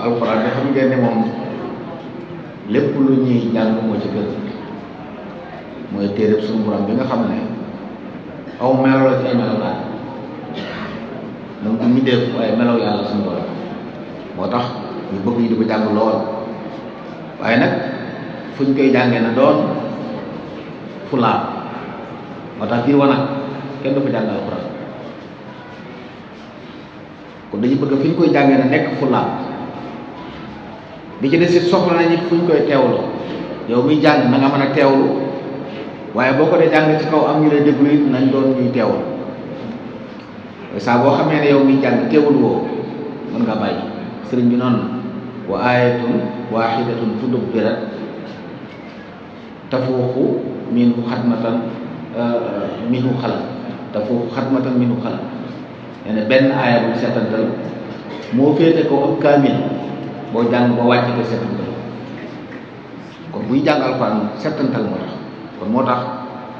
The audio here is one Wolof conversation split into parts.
alxuraan de xam ngeen ne moom lépp lu ñuy jàng moo ci gën mooy téereb suñu borom bi nga xam ne aw melo la ci ay melokaan moom du ñu def waaye melaw yàlla suñu borom moo tax ñu bëgg ñu di ko jàng lool waaye nag fu ñu koy jàngee na doon fu laab moo tax biir wanag kenn du fa jàng alxuraan kon dañu bëgg fi ñu koy jàngee na nekk fu laab bi ci des it soxla nañu fu ñu koy teewloo yow miy jàng na nga mën a teewlu waaye boo ko dee jàng ci kaw am ñu lay déglu it nañ doon ñuy teewlu saa boo xamee ne yow miy jàng teewlu woo mën nga bàyyi sëriñ bi noonu wa ayatun waxidatun tudabbirat tafuuxu minhu xatmatan minhu xalam tafuuxu xatmatan minhu xalam nee na benn aaya bu seetantal moo féete ko ab kaamil boo jàng ba wàcc te seetantal kon buy jàng alxuraan seetantal moo tax kon moo tax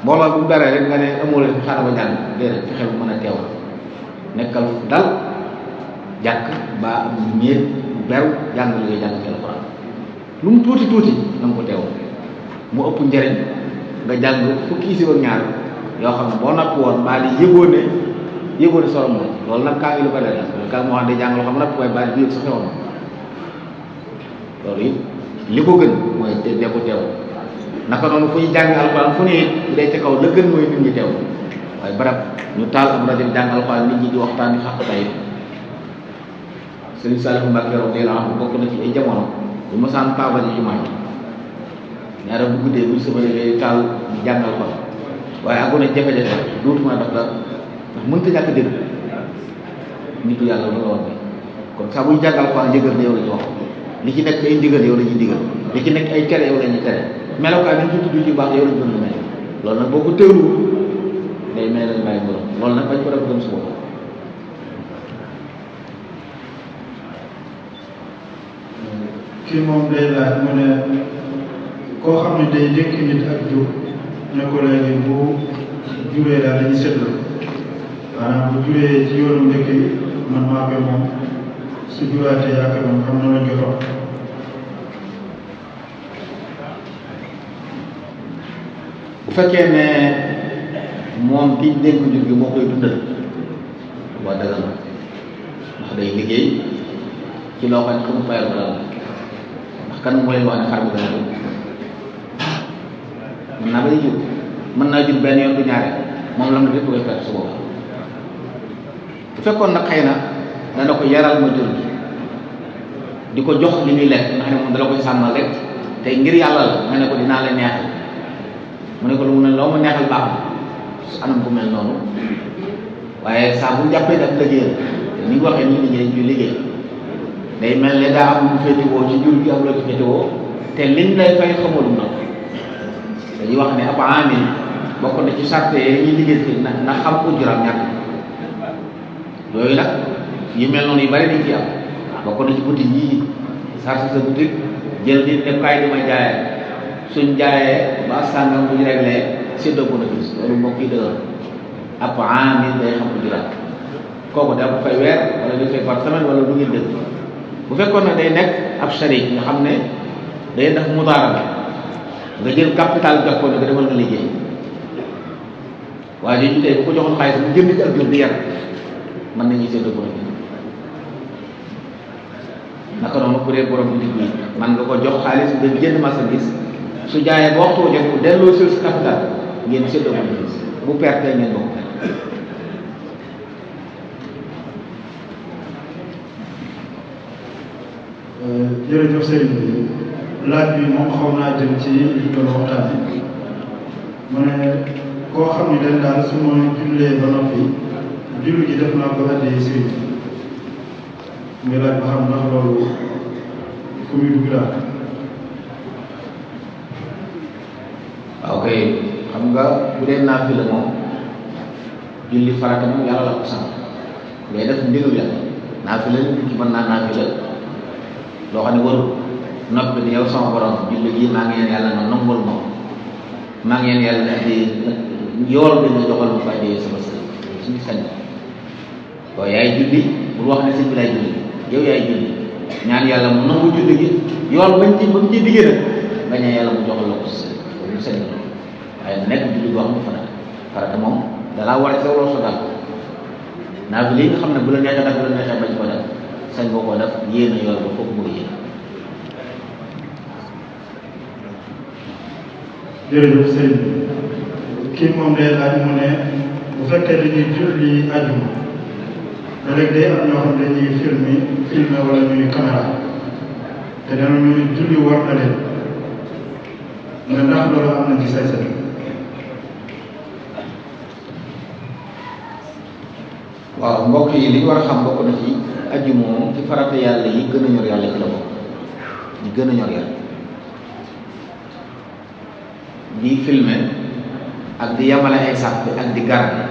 mbooloo bu baree rek nga ne amoo leen xaaral ba jàng déedéet fexe bu mën a teewal nekkal fu dal jàkk ba am ñéet beru jàng li ngay jàng ci alxuraan lu mu tuuti tuuti na nga ko teewal mu ëpp njëriñ nga jàng fukki isi ak ñaar yoo xam ne boo napp woon mbaa di yëgoo ne solo moom loolu nag kaa ngi lu ko leer kaa moo xam ne jàng loo xam ne napp waaye baa di yëg sa xewoon loolu it li ko gën mooy de ko teewal naka noonu fu ñu jàng alxuraan fu ne it day ca kaw la gën mooy nit ñi teew waaye barab ñu taal am rajo jàng alxuraan nit ñi di waxtaan di xàq tey Sëriñ Saliou Mbacke radiyallahu anhu bokk na ci ay jamono bu ma saan taabal ci jumaa ji ñaara bu guddee bu sëbëre lay taal di jàng alxuraan waaye àggoon na jafe-jafe dootuma def la ndax mënta ñàkk dégg nitu yàlla loolu la woon kon saa buy jàng alxuraan yëgal na yow la ñu wax li ci nekk ay ndigal yow la ñuy digal li ci nekk ay tere yow la ñuy tere melokaan yi ñu tudd ci baax yow lañ gën lu mel loolu nag boo ko teewlu day mel ne bàyyi borom loolu nag bañ ko def gëm si bopp kii moom day laaj mu ne koo xam ne day dénk nit ak jur ne ko léegi bu juree daal dañuy seetlu maanaam bu juree ci yoonu njëkk yi man maa koy moom su juraatee yaa koy moom xam na lañ ko topp bu fekkee ne moom ki dénk jur gi moo koy dundal waa dagal ndax day liggéey ci loo xam ne xamu fayal ko daal ndax kan moo leen wax ne xar bi dana dund mën naa bay jur mën naa jur benn yoon du ñaare moom lam na lépp koy perte su boobaa bu fekkoon nag xëy na dana ko yaral ma jur gi di ko jox li muy lekk nga xam ne moom dala koy sàmmal rek te ngir yàlla la nga ne ko dinaa la neexal mu ne ko lu mu ne loo ma neexal baax na su anam bu mel noonu waaye saa bu jàppee daf liggéeyal te ni nga waxee nii liggéey ñu liggéey day mel ne daa am lu féetewoo ci jur gi am la ci féetewoo te liñ lay fay xamalum na dañuy wax ne ab amil bokk na ci sarte yi ñuy liggéey ci na xam ujuraam ñàkk yooyu nag yu mel noonu yu bari dañ ci am bokk na ci boutique yii sarte sa boutique jël nit ne kaay di ma jaayee suñ jaayee ba sàngam bu ñu réglé séddoo bénéfice loolu moo koy dëgër ab amil day xam ujuraam kooku da fay weer wala di fay par semaine wala du ngeen dëgg bu fekkoon ne day nekk ab sharik nga xam ne day def mudaaraba nga jël capital jox ko ne nga demal nga liggéey waaye jooju tey bu ko joxoon xaalis bu jënd ci ak jur di yar mën nañuy séddoo bénéfice naka noonu ku dee borom boutique bi man nga ko jox xaalis nga jënd marchandise su jaayee ba waxtu jot bu delloo sur capital ngeen séddoo bénéfice bu perte ngeen bokk jërëjëf sëriñ bi laaj bi moom xaw naa jëm ci li doon waxtaan bi mu ne koo xam ne dañ daal su ma jullee ba noppi julli gi def naa ko addee sëriñ bi muy laaj ba xam ndax loolu fu muy dugg daal. waaw kay xam nga bu dee naafila moom julli farata moom yàlla la ko sant ngay def ndigal yàlla naafila nit ki mën naa naafila loo xam ne warul noppi di yow sama borom julli gi maa ngi yeen yàlla na nangul ma maa ngi yeen yàlla na di yool bi nga joxal ma fa di sama sëñ suñu sañ waaw yaay julli bul wax ne sëñ bi lay julli yow yaay julli ñaan yàlla mu nangu julli gi yool bañ ci ba mu ciy diggee nag nga ñaan yàlla mu jox la ko si lu seen waaye nekk julli boo xam ne farata moom dalaa war a sew loo so daal naa bi lii nga xam ne bu la neexee def bu la neexee bañ ko def sañ boo ko def yéena yool ba foofu bëgg yéen. jërëjëf sëriñ kii moom day laaj mu ne bu fekkee dañuy julli àjjuma te léegi day am ñoo xam ne dañuy filmer wala ñuy caméra te danañu julli war na leen mu ne ndax loolu am na ci say set. waaw mbokk yi li ñu war a xam bokk na ci àjjuma moom ci farata yàlla yi gën a ñor yàlla ci la bokk yi gën a ñor yàlla. di filmer ak di yamale ay sàpp ak di garde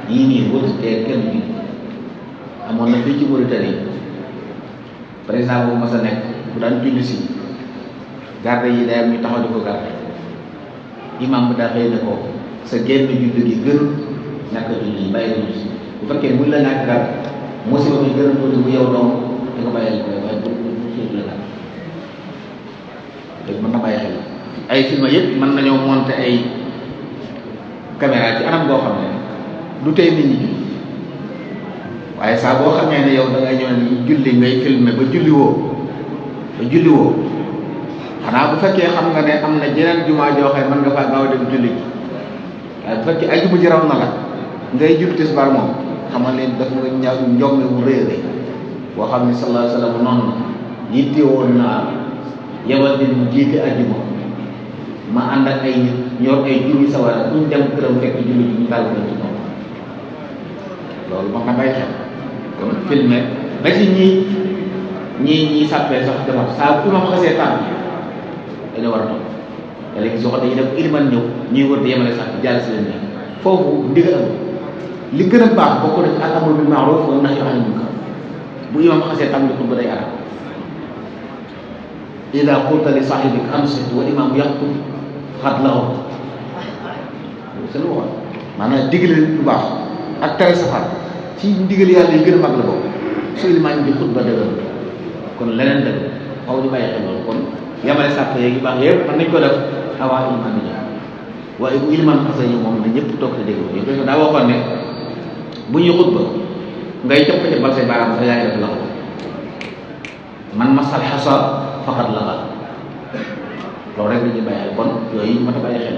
yii nii wëtutee kenn bi amoon na fii ci Mauritanie président bu mas a nekk bu daan julli si garde yi day am ñu taxaw di ko garde imam bi daa xëy ne ko sa génn julli gi gën ñàkk julli yi bàyyi julli si bu fekkee buñ la ñàkk garde musiba bi gën a tuuti bu yow doom di ko bàyyil ko waaye bu suuf la garde léegi mën na bàyyi xel ay film yëpp mën nañoo monter ay caméra ci anam boo xam ne du tey nit ñi julli waaye saa boo xamee ne yow da ngay ñëw ni julli ngay filmer ba julli woo xanaa bu fekkee xam nga ne am na jeneen jumaa joo xam mën nga faa gaaw a dem julli ji waaye bu fekkee ajuma ji raw na la ngay julli tisbaar moom xamal leen daf nga ñaw njommi wu rëy rëy boo xam ne sallallahu alayhi wa sallam noonu na yitte woon naa yebal nit mu jiite ajuma ma ànd ak ay nit ñor ay juri sawara buñ dem këram fekk julli ji ñu daal ko ci moom loolu wax na bàyyi xel kon filmer ba ci ñii sàppee sax defar saa bu imam xasee tàmm dañu war a toog te léegi soo ko dañuy def iliman ñëw ñuy wër di yemale sax jàll si leen ne foofu ndigal am li gën a baax bokk na ci al amru bil ma'ruf wa nahyu anil munkar bu imam xasee tàmm di xutba day arab ida qulta li sahibik ansit wa imam yaqul xat la woon seen waxoon maanaam digle lu baax ak tere safar ci ndigal yàlla yi gën a mag la bokk su ilimaan bi xutba dëgër kon leneen dëgg xaw ñu bàyyi xel loolu kon yamale sàpp yeeg yu baax yëpp mën nañ ko def avant ilimaan bi ñëw waaye bu ilimaan xasee ñëw moom na ñëpp toog te déglu yi parce que daa waxoon ne bu ñuy xutba ngay jëpp bal say baaraam sax yaay def la ko man masal xasa faqat la xal loolu rek dañuy bàyyi xel kon yooyu mat a bàyyi xel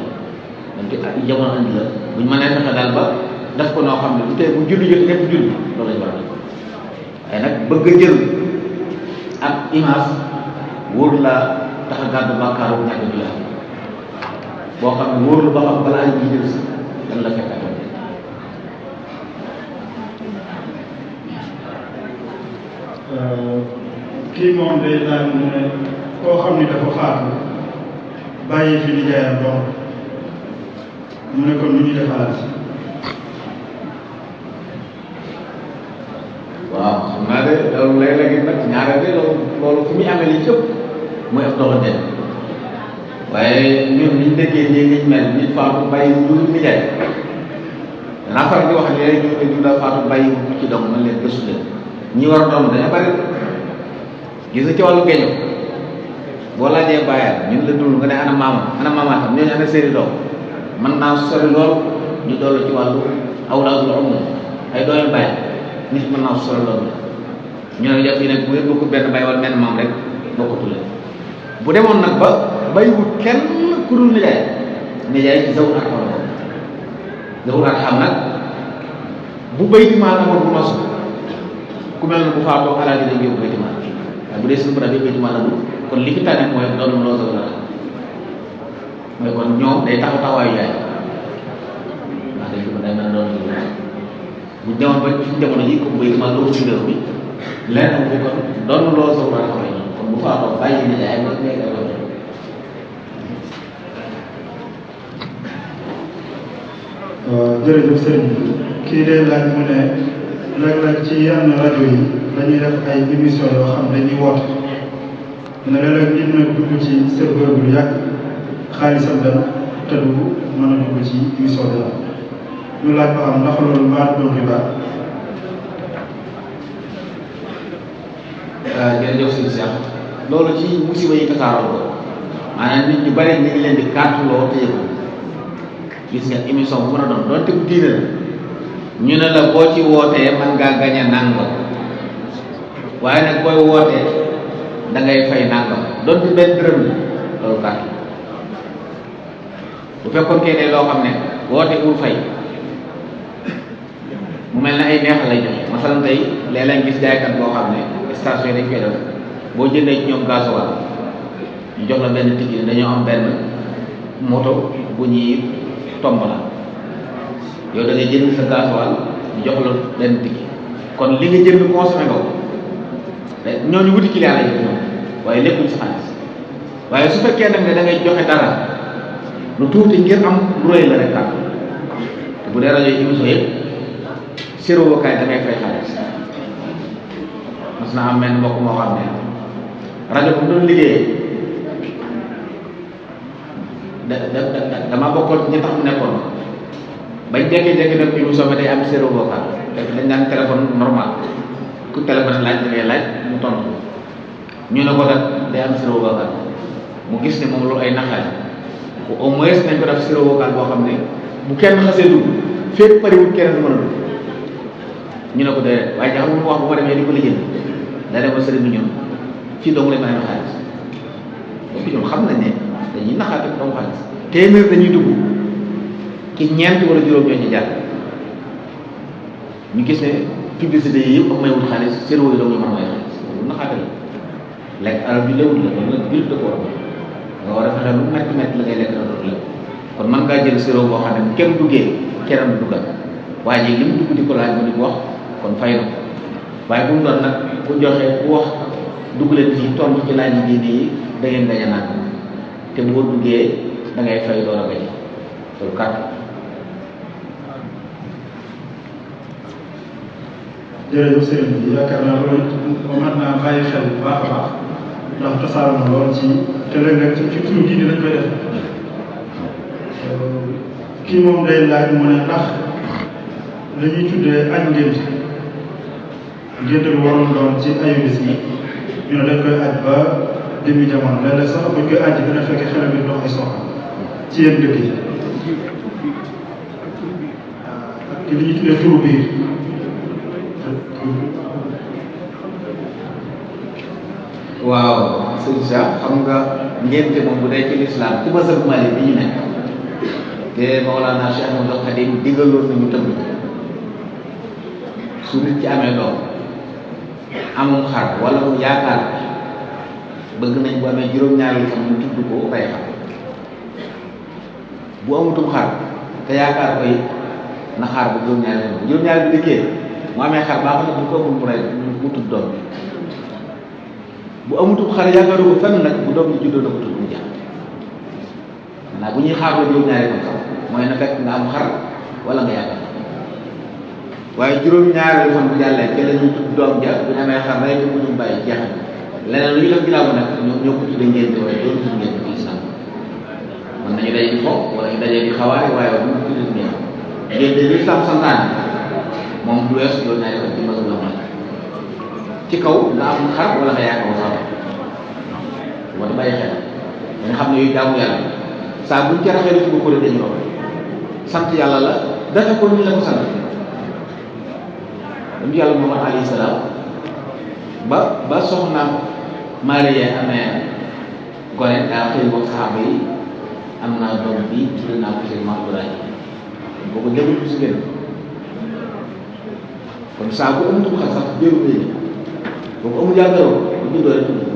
donte jamono andi la buñ mënee fexe daal ba def ko noo xam ne bu tey bu julli jot ñëpp julli loolu lañu war a def waaye nag bëgg a jël ak image wóor la tax a gàddu bàkkaaru ñàkk julli boo xam ne wóor la ba xam balaa ñu jël si dan la fekk ak kii moom day laaj mu ne koo xam ni dafa faatu bàyyi fi nijaayam donc mu ne kon lu ñuy defalaat. waaw xam naa de loolu léeg-léeg nag ñaare de loolu fu muy amee li ci ëpp mooy ab doxandéem waaye ñun liñ déggee nii ngiñ mel nit faatu bàyyi lu nijaay danaa faral di wax léegi ñu la faatu bàyyi ci doom man leen gëstu leen ñi war a doom dañoo bari gis nga ci wàllu geño boo laajee bàyyal ñun la dul nga ne ana maamaatam ñooñu ana seeni doom mën naa sori lool ñu dollu ci wàllu awlaadul umum ay doomi bàyyi nit mën naa sori lool ñu ne def yi nag bu ngeen bokk benn bàyyi wala menn maam rek bokkatu leen bu demoon nag ba bàyyiwut kenn ku dul nijaay ci zawul arxam la zawul arxam nag bu bayti maal amoon bu nosu ku mel ne bu faatoo alaaji dañ yóbbu bayti maal waaye bu dee suñu barab yi bayti maal amul kon li fi tànne mooy doon loo zawul arxam mooy kon ñoom day taxawaayu yaay ndax dañ ko day mën a doon bu demoon ba ci jamono ji comme bayti maal loolu ci réew mi lenn amu fi kon doon loo zawul arxam lay doon kon bu faatoo bàyyi nijaay nekk jërëjëf sëriñ kii day laaj mu ne léeg-léeg ci yenn rajo yi dañuy def ay émission yoo xam dañuy woote ne léeg-léeg nit na dugg ci serveur bu yàgg xaalisam dem te du mën a dugg ci émission bi la ñu laaj ba xam ndax loolu mbaa doon riba. jërëjëf sëñ Cheikh loolu ci musiba yi tasaaroo maanaam nit ñu bari ñu ngi leen di kàttuloo te yëgul gis nga émission bu mën a doon doonte bu diine la ñu ne la boo ci wootee mën ngaa gañe nangam waaye nag booy wootee da ngay fay nangam doonte benn dërëm la loolu kàttu bu fekkoon kee ne loo xam ne woote bul fay mu mel ne ay neexal lay joxe masalan tey léeg-léeg gis jaaykat boo xam ne station yi dañ koy def boo jëndee ci ñoom gasoil ñu jox la benn ticket dañoo am benn moto bu ñuy tomb la yow da ngay jënd sa gasoil ñu jox la benn ticket kon li nga jënd consommé nga ko ñooñu wuti client la ñoom waaye lépp sa xaalis waaye su fekkee nag ne da ngay joxe dara lu tuuti ngir am lu rëy la rek te bu dee rajo yi émission yëpp sero wakaay da ngay fay xaalis mas naa am benn mbokk moo xam ne rajo bu doon liggéeyee dama bokkoon ñi tax mu nekkoon bañ jékki-jékki nag émission bi day am sero vocal fekk dañ daan téléphone normal ku téléphone laaj da ngay laaj mu tontu ñu ne ko nag day am sero vocal mu gis ne moom loolu ay naxaay au moins nañ ko def sero vocal boo xam ne bu kenn xasee dugg fépp pariwul kenn du mën a dugg ñu ne ko déedéet waaye jaxam mu wax bu ma demee di ko lijjanti da dem ba sëriñ bi ñoom fii dong lañ mën a am xaalis donc ñoom xam nañ ne dañuy naxaate ko dong xaalis téeméer dañuy dugg ci ñeent wala juróom ñoo ci jàll ñu gis ne publicité yi yëpp ak may wut xaalis seen wóoyu dong ñu mën a may xaalis loolu naxaate la lekk alal bi lewut la kon nag biir da ko war a nga war a fexe lu metti metti la ngay lekk na dootu lépp kon mën ngaa jël sirop boo xam ne bu kenn duggee kenn du duggal waaye ji li mu dugg di ko laaj mu di ko wax kon fay na waaye bu mu doon nag ku joxe ku wax dugg leen fii tontu ci laaj yi diine yi da ngeen gañ a naan te boo duggee da ngay fay door a gañ loolu kàtt. jërëjëf sëriñ bi yaakaar naa loolu mën naa bàyyi xel bu baax a baax ndax tasaaroo na lool ci te léeg-léeg ci suñu diine lañ koy def kii moom day laaj mu ne ndax la ñuy tuddee añ ngénte ngénte lu waroon doon ci ayu bis yi ñu ne dañ koy aj ba demi jamono léeg-léeg sax buñ koy aj dina fekk xel bi dox ay soxla ci yenn dëkk yi ak li ñuy tuddee turu biir waaw sëñ Cheikh xam nga ngénte moom bu dee ci lislaam ci mazhab Maalik bi ñu nekk te Mawlana Cheikh Ahmadou Khadim digaloon nañu tëbb su nit ci amee doom amum xar wala mu yaakaar bëgg nañ bu amee juróom-ñaari fan mu tudd ko rey xar bu amutum xar te yaakaar koy na xaar bu juróom-ñaari fan bu juróom-ñaari bi dikkee mu amee xar baax na bu ko ëppul mu rey mu tudd doom bi bu amutum xar yaakaaru ko fenn nag bu doom bi juddoo na ko tudd mu jeex maanaam bu ñuy xaar ba juróom-ñaari fan sax mooy na fekk nga am xar wala nga yaakaar waaye juróom-ñaari fan bu jàllee te la ñuy tudd doom ja bu ñu amee xar rey ko mu bàyyi jeexal leneen lu ñu def ginnaaw nag ñoo ko tuddee ngénte waaye doon tudd ngénte ci islam mën nañu daje di fo wala ñu daje di xawaare waaye bu ñu tuddee ngénte ngénte li islam santaane moom du weesu juróom-ñaari fan ci mazhab la ci kaw nga am xar wala nga yaakaar sax wala bàyyi xel nga xam ne yooyu jaamu yàlla saa buñ ci raxee li ci bokkule dañu rob sant yàlla la dafa ko ni la ko sant dañu yàlla Muhammad alayhi salaam ba soxnaam Maariya amee gone daa xëy wax saxaaba yi am naa doom bi tudd naa ko seen maam Ibrahima boo ko jëmul ko si gën kon saa bu amatul xar sax jëru léegi boo ko amul yàggaroo bu ñu doole tudd ko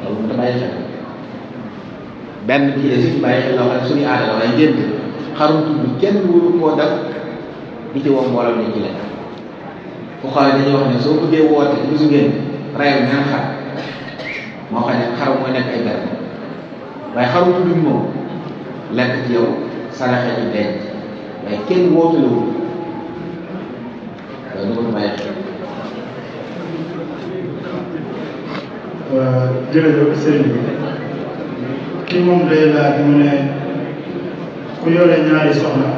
loolu mu da bàyyi xel benn bi ci des it bàyyi xel loo xam ne suñuy aada la waaye ngénte xarum tudd kenn waru koo def di ci woo mbooloo ni ci lekk fu xawee dañuy wax ne soo bëggee woote ci bisu ngénte rayal ñaan xar moo xam ne xaru mooy nekk ay garab waaye xarum tudd moom lekk ci yow saraxe ci denc waaye kenn wootulewul loolu ñu ko bàyyi xel. jërëjëf sëriñ bi kii moom day laaj mu ne ku yore ñaari soxna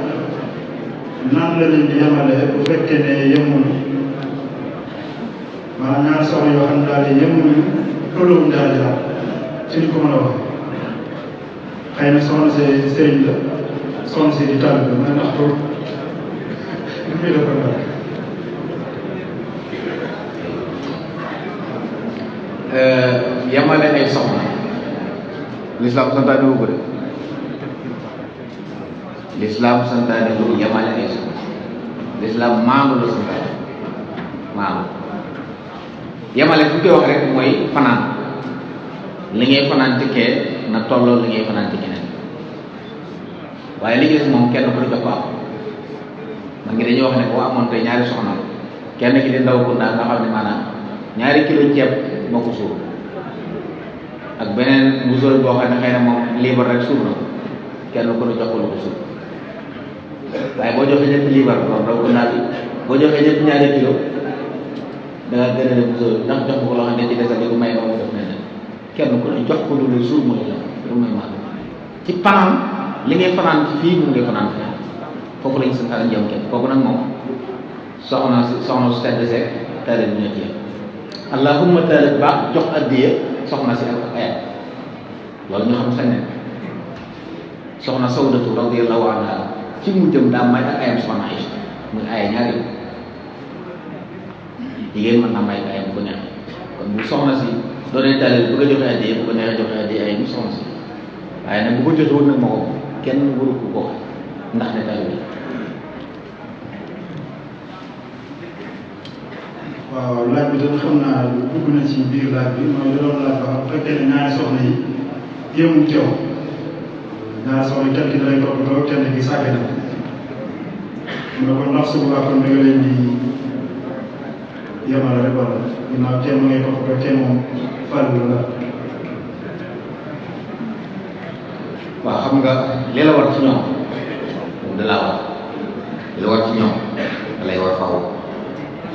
nan la leen di yemale bu fekkee ne yemuñu maanaam ñaari soxna yoo xam ne daal di yemuñu tolluwuñu daal di daal ci ni ko mën a waxee xëy na soxna si sëriñ la soxna si di tàll bi mais ndax loolu li muy defar daal. yamale ay soxna l'islam santaane wu ko de l'islam santaane wu yamale ay soxna l'islam maandu la santaane maandu yamale fu koy wax rek mooy fanaan li ngay fanaan ci kee na tolloo li ngay fanaan ci keneen waaye li gis moom kenn ku ne jox ko am man ngi dañuy wax ne boo amoon tey ñaari soxna kenn ki di ndaw ko ndaa nga xam ne maanaam ñaari kilo ceeb moo ko suur ak beneen musóor boo xam ne xëy na moom liibar rek suur na kenn ku ne jox ko lu ko suur waaye boo joxee ñetti liibar loolu ndaw ko ndaa bi boo joxee ñetti ñaari kilo da nga gën a ne musóor ndax jox ko loo xam ne ci desal di ko may ba mu def ne kenn ku ne jox ko lu lu suur mooy la lu muy maanaam ci panam li ngay fanaan ci fii mun ngay fanaan fii foofu lañu santaane jëm kenn kooku nag moom soxna su sedd seeg taalib bi ñoo ci yem allahumma taalib baax jox addiya soxna si ak ayam loolu ñu xam sañ ne soxna Sawdatu radiyallahu anha ci mujjam daa may ak ayam soxna Aïcha muy aya ñaari jigéen mën naa may ak ayam bu ko neexee kon bu soxna si doonee taalib bëgg a joxe addiya bu ko neexee joxe addiya ayam soxna si waaye nag bu ko joxewul nag moo ko kenn waru ko ko ndax ne taalib bi. waaw laaj bi dañ xam naa dugg na ci biir laaj bi mooy da doon laaj ba bu fekkee ne ñaari soxna yi jéemul teew ñaari soxna yi kenn ki dalay toppatoo kenn ki sàgg na mu ne kon ndax su boobaa kon da nga leen di yemale rek wala ginnaaw kenn ngay toppatoo kenn moom fàllu la. waaw xam nga li la war ci ñoom da laa war li la war ci ñoom da lay war faaw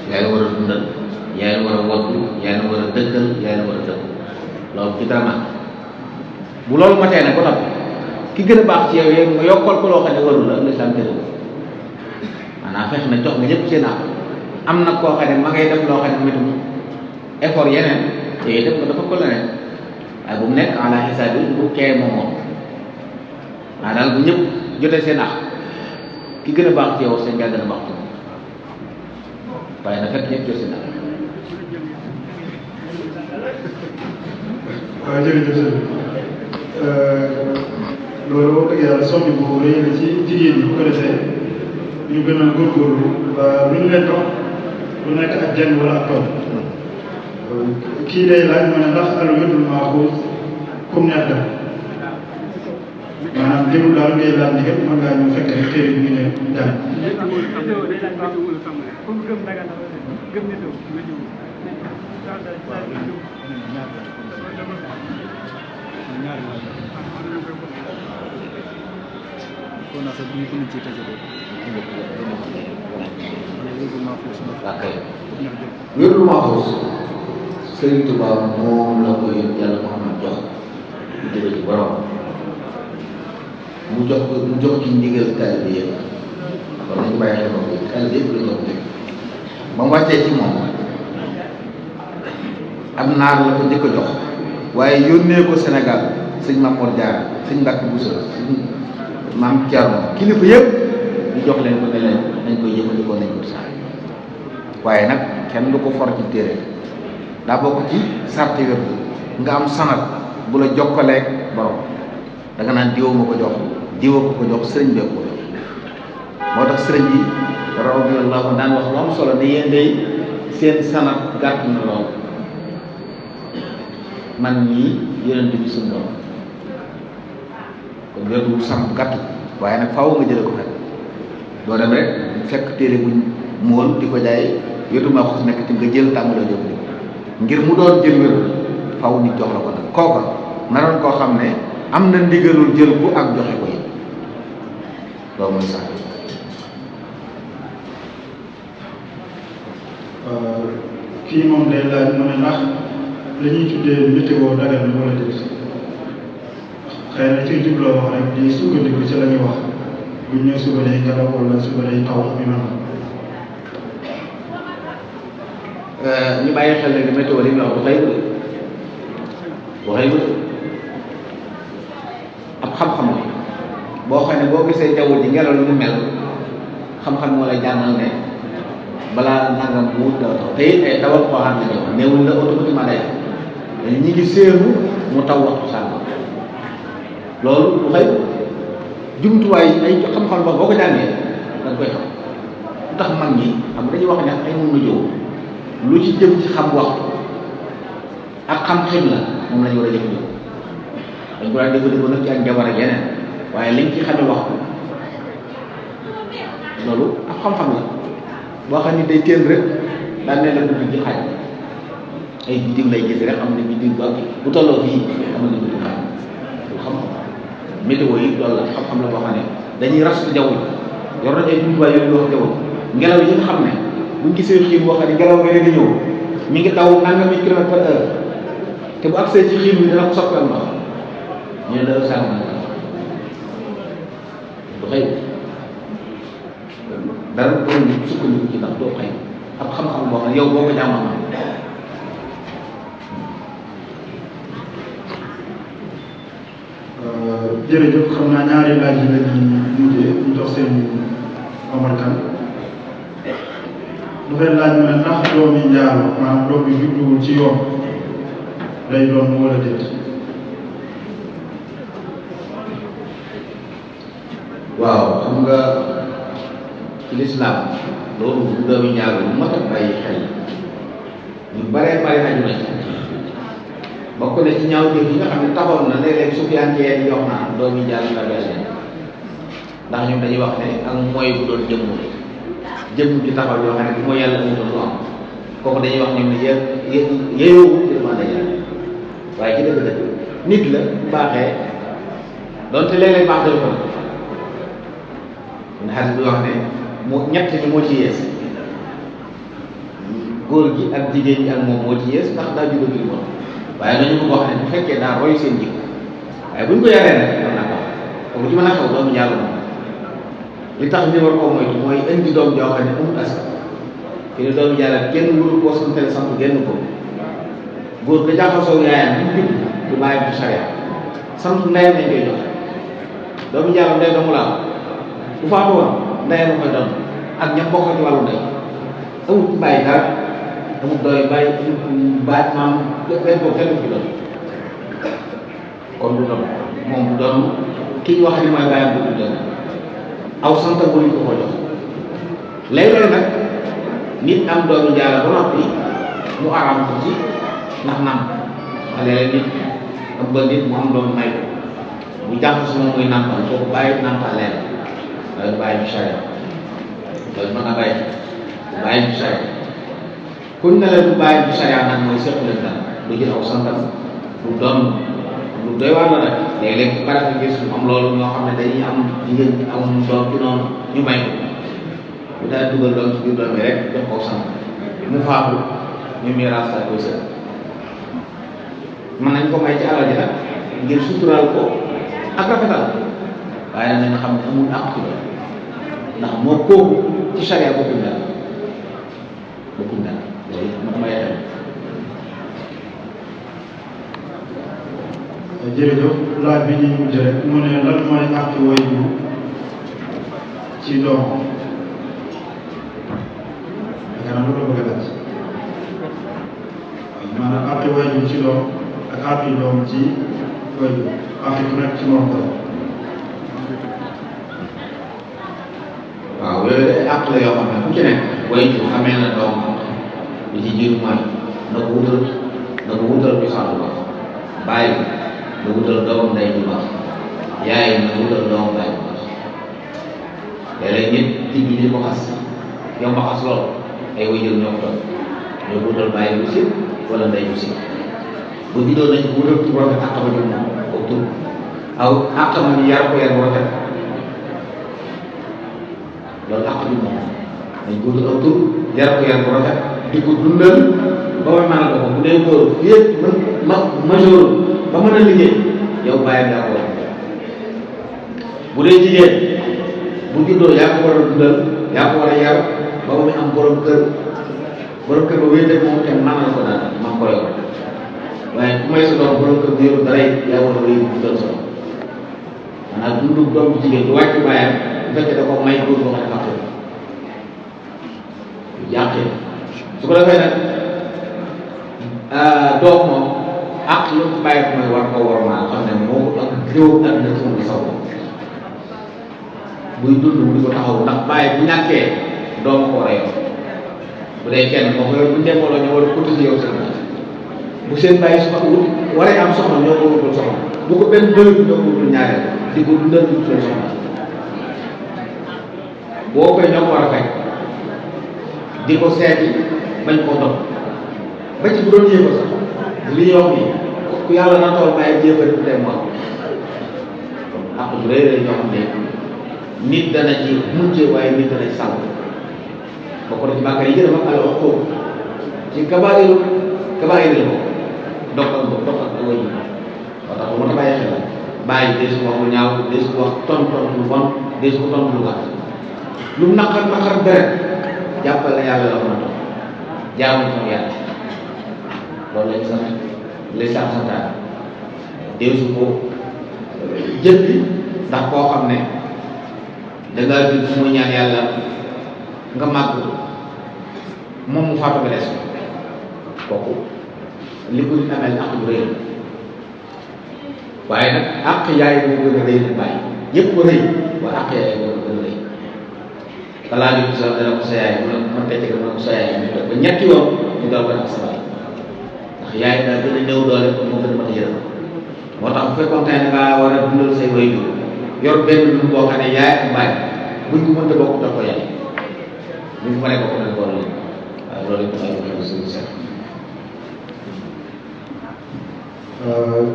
yaa ngi war a dundal yaa ngi war a woddu yaa ngi war a dëkkal yaa ngi war a dëkk loolu ci dara man bu loolu matee nag ba noppi ki gën a baax ci yow yéen nga yokkal ko loo xam ne warul la lislaam tëral maanaam fex na jox nga ñëpp seen àq am na koo xam ne ma ngay def loo xam ne métum effort yeneen yooyu def nga dafa ko leneen waaye bu mu nekk ala xisaabi bu kee moom waaye daal bu ñëpp jotee seen àq ki gën a baax ci yow seen gaa gën a baax ci moom waaye na fekk ñëpp jot seen àq. waaw jërëjëf sëñ loolu wax dëgg yàlla soññ boobu rëy na ci jigéen ñi bu ko defee ñu gën a góorgóorlu ba lu ñu leen dox lu nekk ak jenn wala ak tool kii day laaj ma ne ndax al wirdul maaxuuz comme neex def maanaam jëmul daal ngay laaj ndigal mën ngaa ñu fekk rek téere bi ñu ne jàng. wérdul maaxuuz Sëriñ Tuubaa moom la ko yàlla Muhammad jox mu jóge ci borom mu jox ci ndigal taalibe yëpp kon nañu bàyyi xel moom taalibe yëpp la jox léegi ba mu wàccee ci moom am naar la ko njëkk a jox waaye yónnee ko Sénégal sëñ Mamour Diarra sëñ Mbàkke Bousso sëñ Maam Thierno kilifa yëpp ñu jox leen ko ne leen nañ koy jëfandikoo nañ ko saa waaye nag kenn du ko for ci téere daa bokk ci sarti wér nga am sanad bu la jokkaleeg borom da nga naan diwa ma ko jox diwa ko jox sëriñ bee ko jox moo tax sëriñ bi radiyallahu daan wax lu am solo ne yéen day seen sanad gàtt na lool man ñii yonent bi suñu borom kon wér bu sam gàtt waaye nag faaw nga jële ko fekk doo dem rek fekk téere buñ mool di ko jaay wéru maa xus nekk ci nga jël tàmmaloo jëf ngir mu doon jël wér faaw nit jox la ko nag kooka naroon koo xam ne am na ndigalul jël bu ak joxe ko yi loolu mooy sax kii moom day laaj mu ne ndax la ñuy tuddee météo dagal na wala déet xëy na ci jubloo wax rek di sukkandiku ci la ñuy wax buñ ñëw suba day ngelaw wala suba day taw ak yu mel ñu bàyyi xel ne météo li muy wax du xëy bu ab xam-xam la boo xam ne boo gisee jaww ji ngelaw li mu mel xam-xam moo lay jàngal ne balaa nangam mu taw te it ay tawal koo xam ne ñëw néewul la automatiquement day am ñi ngi séenu mu taw waxtu sànq loolu du xëy jumtuwaay ay xam-xam ba boo ko jàngee da nga koy xam lu tax mag ñi xam dañuy wax ne ay mun na jóg lu ci jëm ci xam waxtu ak xam xim la moom la ñu war a jëfandikoo dañ ko daan jëfandikoo nag ci ak jabar ak yeneen waaye liñ ci xamee waxtu loolu ak xam-xam la boo xam ni day teel rek daan ne la guddi ci xaaj ay biddiw lay gis rek am na biddiw ba bu tolloo fii am na biddiw xam loolu xam-xam météo yi loolu la xam-xam la boo xam ne dañuy rastu jaww ji yor nañ ay jumtuwaay yooyu wax jaww ngelaw yi nga xam ne buñ gisee xiin boo xam ne ngelaw nga di ñëw mi ngi daw nangami kilomètre par heure te bu agsee ci xiin bi dina ko soppi am ndox ñu ne la sànq na du xëy dara doon sukkandiku ci ndax doo xëy ab xam-xam boo xam ne yow boo ko jàmmal jërëjëf xam naa ñaari laaj yi la ñuy mujjee ñu jox seen Omar Kane dafay laaj mu ne ndax doomi njaalo maanaam doom bi judduwul ci yoon day doon wala déet. waaw xam nga ci lislaam loolu bu doomi njaalo bu mat a bàyyi xel ñu baree bari aju na ci bokk na ci ñaaw jëf yi nga xam ne taxoon na léeg-léeg Sufyaan yi wax naa doomi njaalo la bel ndax ñoom dañuy wax ne ak mooy bu doon jëmm ci taxaw yoo xam ne bu mooy yàlla amutoon lu am kooku dañuy wax ñoom ne yeyoo ci demande yàlla waaye ci dëgg-dëgg nit la bu baaxee doonte léeg-léeg baax dal ko na xarit bi wax ne mu ñett ñi moo ci yees góor gi ak jigéen ñi ak moom moo ci yees ndax daa juddoo bi moom waaye nañu ko wax ne bu fekkee daa roy seen jikko waaye buñ ko yaree nag war naa ko kooku ci mën a xew doomu njaaloo moom li tax ñu war koo moytu mooy indi doom joo xam ne amul askan fi ne doomu njaaloo kenn wuru koo santale sant genn ko góor ga jaxasoo yaayam bu judd du bàyyi bu sariya sant ndeyam lañ koy joxe doomu njaaloo ndey doomu laa bu faatu woon ndeyam a koy doon ak ñam bokk ci wàllu ndey amul ci bàyyi dara amul doy bàyyi baat maam benn boobu kenn ci doon kon du doon moom du doon ki ñu wax ni mooy bàyyam bu du doon aw sant bu ñu ko jox léeg-léeg nag nit am doomu njaalo ba noppi mu araam ko ci ndax nam léeg-léeg nit am ba nit mu am doomu may ko bu jàpp si moom muy nàmpal kooku bàyyi nàmpal leen loolu bàyyi bu charia loolu mën na bàyyi bu bàyyi bu charia kuñ ne la du bàyyi bu charia nag mooy seq leen dara du jël aw santam du doon lu doy waar la rek léeg-léeg bu pare nga gis am loolu ñoo xam ne dañuy am jigéen ñi am doom ci noonu ñu may ko bu daal dugal doom ci biir doom bi rek jox ko sant mu faatu ñu miraas la koy sëñ mën nañ ko may ci alal ji nag ngir suturaal ko ak rafetal waaye nag nañ xam ne amul àq ci loolu ndax moo kooku ci charia bokkuñ dara loolu man may xel. jërëjëf laaj bi ñu mujj rek mu ne lan mooy àq waajur ci doom yaakaar naa loolu la bëgg a laaj maanaam àq waajur ci doom ak àq doom ci waajur àq ku nekk ci morom dara. waaw yooyu day àq la yoo xam ne fu ci nekk waajur xamee na doom li ci jiitu mooy na ko wutal cosaan bu baax bàyyi na wutal doomam ndey bu baax yaay na wutal doomam baay bu baax léeg-léeg nit digg ñu ko xas yow ma xas lool ay waajur ñoo ko toog ñoo ko wutal bàyyi bu sit wala ndey bu sit bu juddoo nañ ko wutal tur rafet àqama ñu moom ko tur aw àqama ñu yar ko yar bu rafet loolu àq bi moom dañ ko wutal aw tur yar ko yar bu rafet di ko dundal ba may maanaam ko bu dee góor yëpp majeur ba mën a liggéey yow bàyyi daa ko war bu dee jigéen bu juddoo yaa ko war a dundal yaa ko war a yar ba muy am borom kër borom kër ba wéeteeg moom te nangal ko daal man ko yor waaye ku may sa doom borom kër bi yoru dara it yaa war a wéy bu doon sa doom maanaam dundu doom bu jigéen du wàcc bàyyam bu fekkee da ko may góor boo xam ne fàtte yàqee su ko defee nag doom moom ak lu mu bàyyi ko mooy war ko wormaal xam ne moo ak réew ak na ci moom saw buy dund mu di ko taxaw ndax bàyyi bu ñàkkee doom ko war a yor bu dee kenn moo ko yor bu ñu mbooloo ñoo war a cotiser yow seen bu seen bàyyi su ko wut waree am soxna ñoo ko wutul soxna bu ko benn doyul ñoo ko wutul ñaareel di ko dundal di wutul soxna boo koy ñoo ko war a fekk di ko seeti bañ koo dog ba ci bu doon yéegal sax li ñuy wax nii ku yàlla na tool bàyyi jéefari bu dee mu am ak bu rëy rëy ñoo xam ne nit dana ci mujjee waaye nit dana ci sànq bokk na ci bàkkaar yi gën a mag al uquuq ci kabaa'iru la ko dog ak way yi moo tax lu ma bàyyi xel bàyyi dee su ko wax lu ñaaw dee su ko wax tontu lu bon dee su ko tontu lu gàtt lu mu naqar deret jàppal la yàlla la ko na toog jaamu ci yàlla loolu lañ sax les santaane dee su ko jëndi ndax koo xam ne dangaa jël fu muy ñaan yàlla nga màgg moom mu faatu nga des kooku li ko nit amel àq bu rëy waaye nag àq yaay moo gën a rëy lu bàyyi yëpp ko rëy waaye àq yaay moo gën a rëy balaa ñu sa dana ko sa yaay man tey nga ko sa yaay ba ñetti yoon ñu doon ko ak sa baay ndax yaay daa gën a néew doole kon moo gën a mat a yërëm moo tax bu fekkoon tey da ngaa war a dundal say waajur yor benn dund boo xam ne yaay ak baay buñ ko mënta bokk da ko yaay buñ ko mënee bokk dañ ko war a leen waaye loolu it dafay wax suñu seet.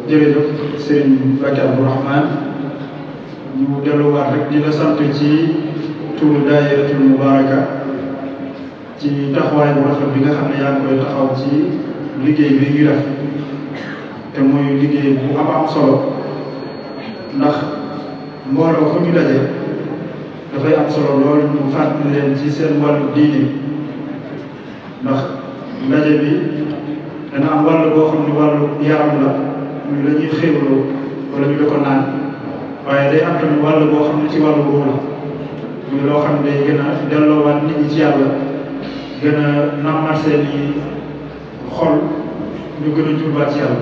jërëjëf Serigne Mbacké Abdourahmane ñu delluwaat rek di la sant ci turu daayiratul Mubaraka ci taxawaay bu rafet bi nga xam ne yaa ngi koy taxaw ci liggéey bi ñuy def te muy liggéey bu am solo ndax mbooloo fu ñu daje dafay am solo lool ñu fàttali leen ci seen wàllu diine ndax ndaje bi dana am wàll boo xam ne wàllu yaram la ñu la ñuy xéwloo wala ñu da ko naan waaye day am tamit wàll boo xam ne ci wàllu boobu la muy loo xam ne day gën a delloowaat nit ñi ci yàlla gën a nammat seen i xol ñu gën a jurbaat ci yàlla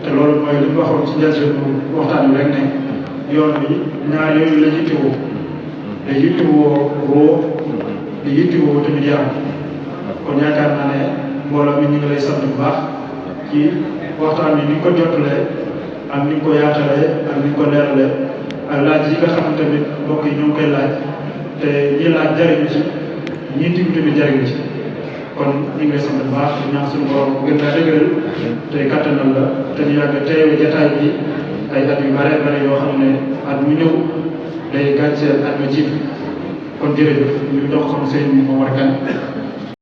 te loolu mooy li ñu waxoon ci njëlbéenu waxtaan bi rek ne yoon bi ñaar yooyu la yittewoo te yittewoo roo te yittewoo tamit yaram kon yaakaar naa ne mbooloo mi ñu ngi lay sant bu baax ci waxtaan bi ni nga ko jottalee ak ni nga ko yaatalee ak ni nga ko leeralee ak laaj yi nga xam ne tamit mbokk yi ñoo ngi koy laaj te ñi laaj jariñu ci ñi tiw tamit jariñu ci kon ñu ngi lay sant bu baax ñaan suñu borom gën laa dëgëral te kattanal la te ñu yàgg teewe jataay bi ay at yu bare bare yoo xam ne at mu ñëw day gàcceel at ma jiitu kon jërëjëf ñu jox xam sëñ Momar Kane